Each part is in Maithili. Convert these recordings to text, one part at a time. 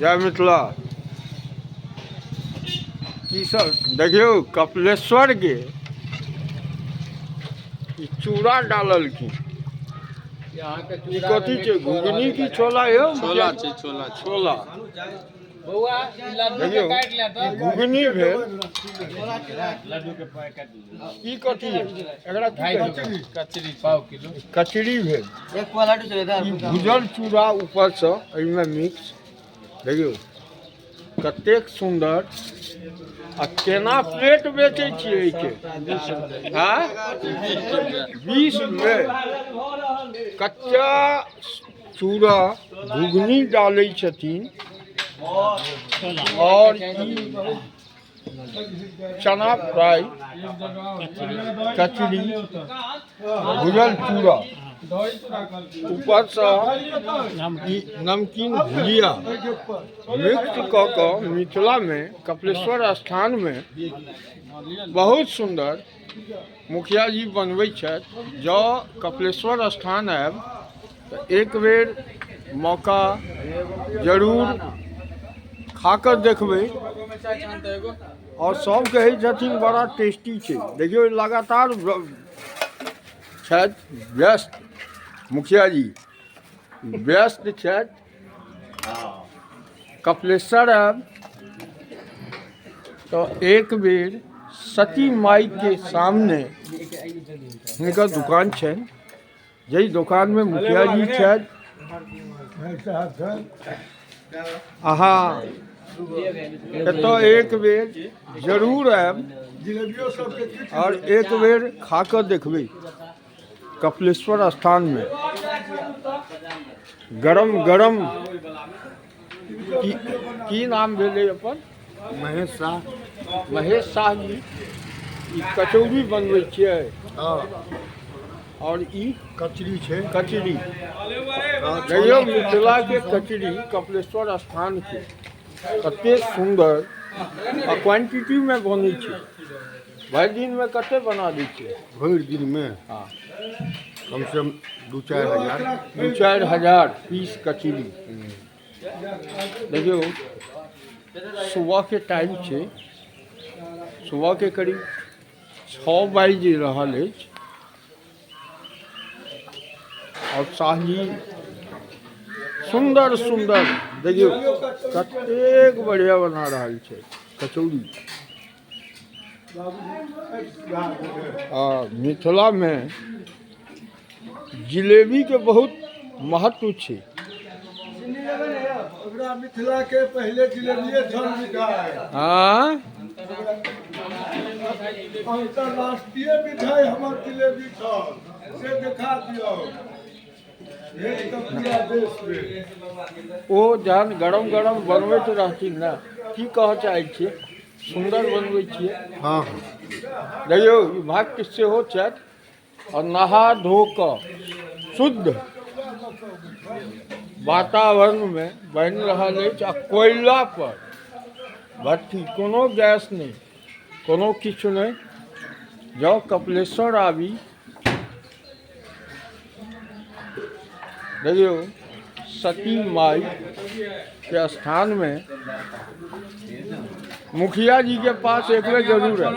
जय मिथिला। की सब देखियौ, कपिलेश्वर के ई चूड़ा डाललखिन। ई कथी छै, घुघनी की छोला यौ? छोला छै, छोला। छोला। देखियौ, ई घुघनी भेल। ई कथी एकरा की कहै छै? कचरी, पाव किलो। कचरी भेल। ई भुजल चूड़ा ऊपरसँ एहिमे मिक्स। देखियौ कतेक सुन्दर। आ केना प्लेट बेचै छियै एहिके? आँय, 20 रुपए। कच्चा चूड़ा घुघनी डालै छथिन और ई चना फ्राई, कचरी, भुजल चूड़ा, ऊपरसँ ई नमकीन भुजिया मिक्स कऽ कऽ मिथिलामे कपिलेश्वर स्थानमे बहुत सुन्दर मुखिया जी बनबै छथि। जँ कपिलेश्वर स्थान आयब तऽ एक बेर मौका जरूर खा कऽ देखबै। आओर सब कहै छथिन बड़ा टेस्टी छै। देखियौ, लगातार छथि व्यस्त, मुखिया जी व्यस्त छथि। कपिलेश्वर आयब तऽ एक बेर सती माई के सामने हिनकर दुकान छनि, जाहि दोकानमे मुखिया जी छथि। अहाँ एतऽ एक बेर जरूर आयब आओर एक बेर खा कऽ देखबै। कपिलेश्वर स्थानमे गरम गरम। की की नाम भेलै अपन? महेश शाह। महेश शाह जी, ई कचौड़ी बनबै छियै? हँ। आओर ई? कचरी छै। कचरी। देखियौ, मिथिलाके कचरी कपिलेश्वर स्थानके कतेक सुन्दर आ क्वांटिटीमे बनै छै। भरि दिनमे कते बना दै छियै? भरि दिनमे? हँ। कम से कम 2-4 हजार। 2-4 हजार पीस कचरी। देखियौ, सुबहके टाइम छै, सुबहके करीब 6 बाजि रहल अछि आओर शाहजी सुन्दर सुन्दर, देखियौ कतेक बढ़िआँ बना रहल छै कचौड़ी। आ मिथिलामे जिलेबीके बहुत महत्व छै। ओकरा मिथिला के पहिले जिलेबिये छल मिठाई। अंतरराष्ट्रीय मिठाई हमर जिलेबी छल, से देखा दियौ भेज कऽ पूरा देश मे। ओ जहन गरम गरम बनबैत रहथिन ने। की कहऽ चाहै छियै? सुन्दर बनबै छियै? हँ। देखियौ, ई भक्त सेहो छथि आओर नहा धो कऽ शुद्ध वातावरणमे बनि रहल अछि आ कोयला पर भट्ठी, कोनो गैस नहि, कोनो किछु नहि। जँ कपिलेश्वर आबी, देखियौ, सती माई के स्थान में मुखिया जी के पास एक बेर जरूर है।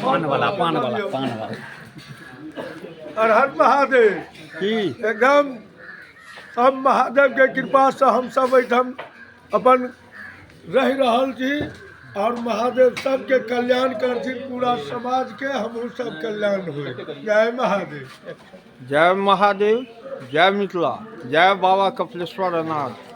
पान वाला, पान वाला, पान वाला। हर हर महादेव। की? एकदम सब महादेव के कृपा से हम सब एहिठाम अपन रहि रहल छी और महादेव सबके कल्याण करथिन, पूरा समाज के, हमहूँ सब कल्याण होइ। जय महादेव। जय महादेव, जय मिथिला, जय बाबा कपिलेश्वर नाथ।